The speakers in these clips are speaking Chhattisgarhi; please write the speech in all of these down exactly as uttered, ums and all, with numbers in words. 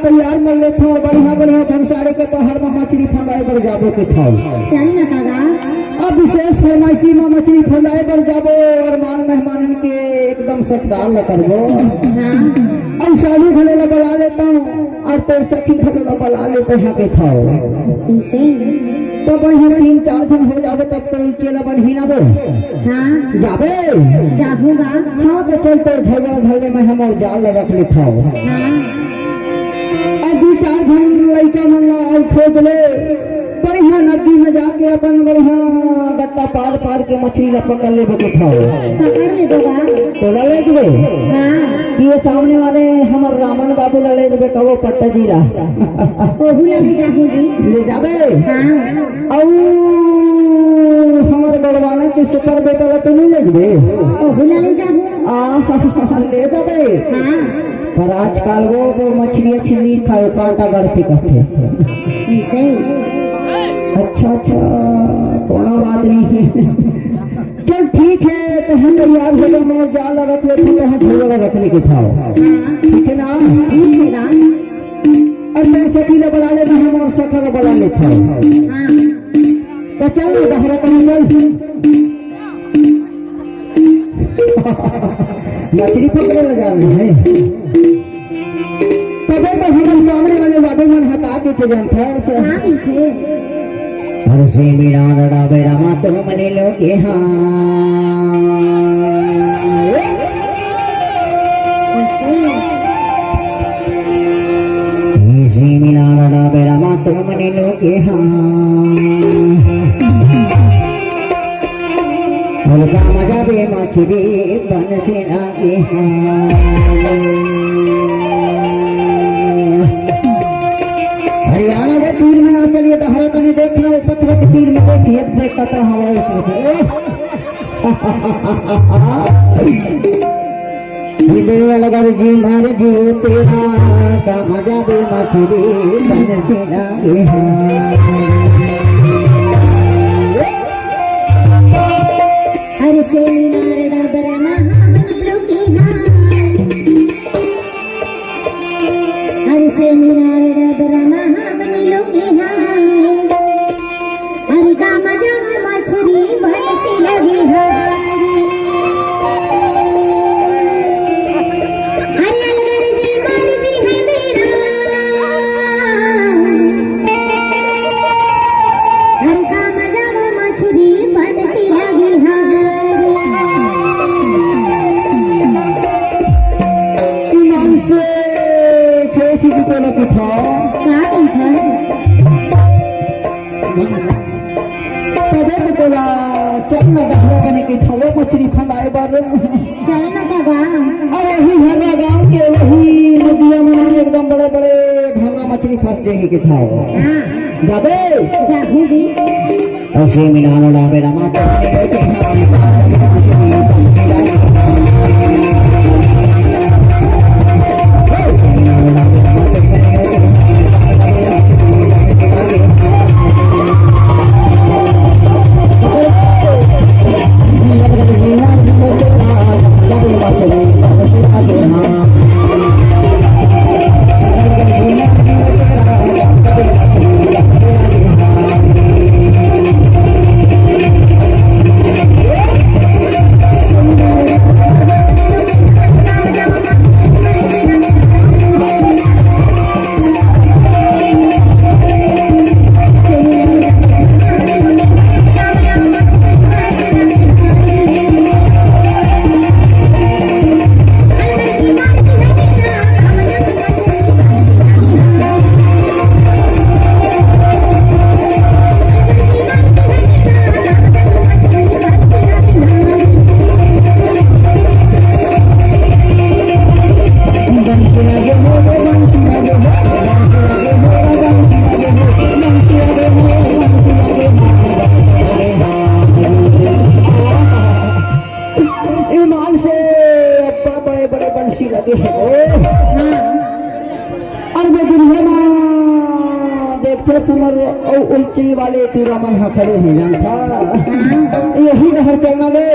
तैयार कर लेथव, बढ़िया बढ़िया भंसारे के पहाड़ में मछली फंदाए बर जाबो कथव। चल न दादा। अब विशेष फरमाइशी में मछली फंदाए बर जाबो, अउ मान मेहमानन के एकदम सत्कार ल करबो। हाँ। अउ साढ़ू घलो ल बला लेथव, अउ तोर सखी घलो ल बला लेथव, हाँ कथव। इसे? तब इहाँ तीन चार झन हो जाबो, तब तो चेला बनही ना बो। हाँ। जाबे? जाहूँ गा। हाँ, त चल, तोर झगड़ा धर ले, मैं हमर जाल ल रख लेथव। हाँ। अउ दू चार झन लइका मन ला अउ खोज ले, बढ़िया नदी में जाके अपन बढ़िया गट्टा पार पार के मछली ला पकड़ लेबो कथव। पकड़ लेबो बा। तोला ले देबे? हाँ। कि ये सामने वाले हमर रामन बाबू ला ले देबे, कहो पट्टा जी ला। ओहू ला ले जाहूँ जी। ले जाबे? हाँ। अउ हमर बड़वाना के सुपर बेटा ला तो नहीं ले देबे? ओहू ला ले जाहूँ। आ, ले जाबे। हाँ। पर आजकल वो, वो मछली अच्छी नहीं खाए, कांटा गड़थे कहथे। ऐसे? अच्छा, अच्छा, कोनो बात नहीं। चल ठीक है, तो हम तैयार हो गए, मैं जाल रख लेथव, तो हम झोला रख लेके खाओ। हाँ। ठीक है ना? ठीक है ना? अउ तोर सखी ला बला लेना, हमर सखा ला बला लेथव। हाँ। त चल ना, डहरा कनी चल। मछली पकड़े ला जाना हे। तबे तो हमर सामने वाले बाबू मन हटा के के जानता है से। हाँ, ठीक है। हर से मिला रड़ा बेरा मा तो मने लो के हाँ। ऐसे। इसी मिनार डाबेरा मा तो मने लोके हाँ। हल्का मजा बे मछली बन से लागे हाँ। हरियाणा के तीर में ना चलिए, तो हर कहीं देखना, वो पत्थर के तीर में देखिए, देख कतरा हवा उठा। विजय अलगर जी मर जी तेरा, का मजा बे मछली बन से लागे हाँ। हर से मीनार डाबरा महाबली लोकी हाँ। हर से मीनार डाबरा महाबली लोकी हाँ। अरे का मजा में मछली बन से लगी हरी। अरे अलगर जी मर जी है मेरा। अरे का मजा में मछली बन से लगी हरी। ईमान से कैसी दुकान की था? क्या की था? तबे तो तोला चल ना डहरा कने के ठलो मछली फंदाए बर। चल ना दादा। अरे ही हमारा गांव के वही नदिया में एकदम बड़े बड़े घाघरा मछली फंस जाही के था। हाँ। जाबे? जाहूँ जी। ऐसे मिलानो डाबे रमा। ईमान से अब्बा बड़े बड़े बंसी लगे हे। ओ। हाँ। अउ वो दुरिहा म देखथे समर अउ उलची वाले टूरा मन ह खड़े हे, जानथा? यही डहर चलना बे।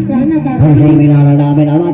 चलना दादा। हर से मिला रड़ा में रड़ा।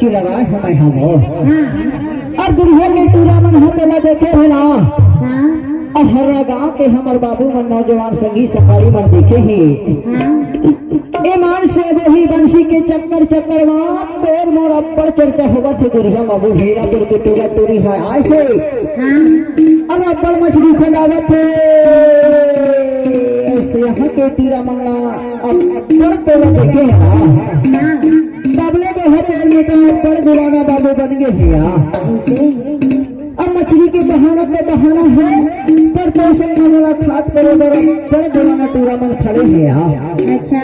लगाए हमें हम। हाँ। अब दुनिया के टूरा मन ह तेला देखे हे ना। हाँ। अब हर गांव के हमर बाबू मन नौजवान संगी संगवारी मन देखे हे। हाँ। ए मान से वही बंसी के चक्कर चक्कर मा तोर मोर अब्बड़ चर्चा होवत हे। दुरिहा बाबू हीरापुर के टूरा टूरी ह आए हे। हाँ। अब अब्बड़ मछली खंडावत हे। ऐसे यहाँ के टूरा मन ला अब्बड़ तोला देखे हे ना। हाँ। तबले के हे तोर में तो अब्बड़ दुराना बाबू बन गे हे या। ऐसे? अब मछली के बहाना तो बहाना हे, पर पोषण मन ला खात करे बर अब्बड़ दुराना टूरा मन खड़े हे या। अच्छा।